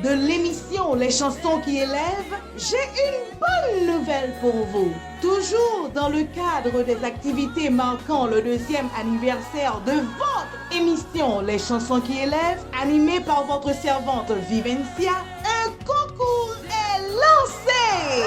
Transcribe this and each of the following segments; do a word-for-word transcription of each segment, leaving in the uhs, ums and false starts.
De l'émission Les chansons qui élèvent, j'ai une bonne nouvelle pour vous. Toujours dans le cadre des activités marquant le deuxième anniversaire de votre émission Les chansons qui élèvent, animée par votre servante Vivencia, un concours est lancé.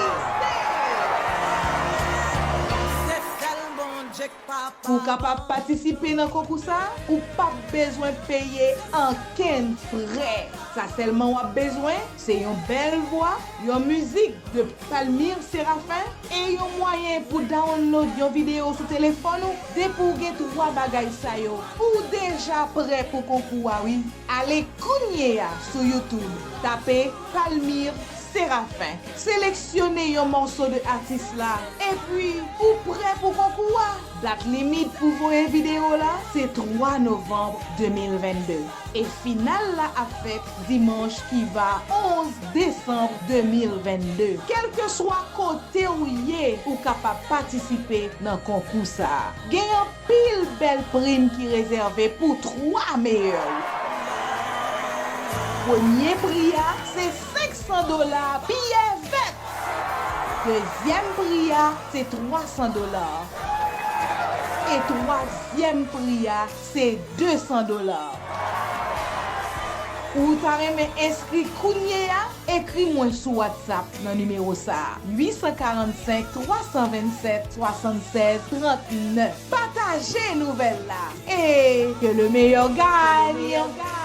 Pou w kapab patisipe nan konkou sa a, ou p ap bezwen peye ankenn frè. Sa sèlman w ap bezwen, se yon bèl vwa, yon mizik de Palmyre Séraphin e yon mwayen pou download yon videyo sou telefòn ou. Depi w gen twa bagay sa yo, ou deja prè pou konkou a wi. Ale kounye a sou YouTube, tape Palmyre Séraphin. Seleksyone yon mòso de atis la, epi ou prè pou konkou a. Dat limit pou voye videyo la, se twa novanm de mil vennde. E final la ap fèt dimanch ki va onz desanm de mil vennde. Kèlkeswa kote w ye, ou kapab patisipe nan konkou sa a. Gen anpil bèl prim ki rezève pou twa meyè yo. Premye pri a, se senk san dola biyè vèt. Dezyèm pri a, se twa san dola. E twazyèm pri a, se de san dola. Ou ta renmen enskri kounye a? Ekri mwen sou WhatsApp nan nimewo sa a, uit san karannsenk, twa san vennsèt, swasannsèz, trannèf. Pataje nouvèl la e que le meilleur gagne!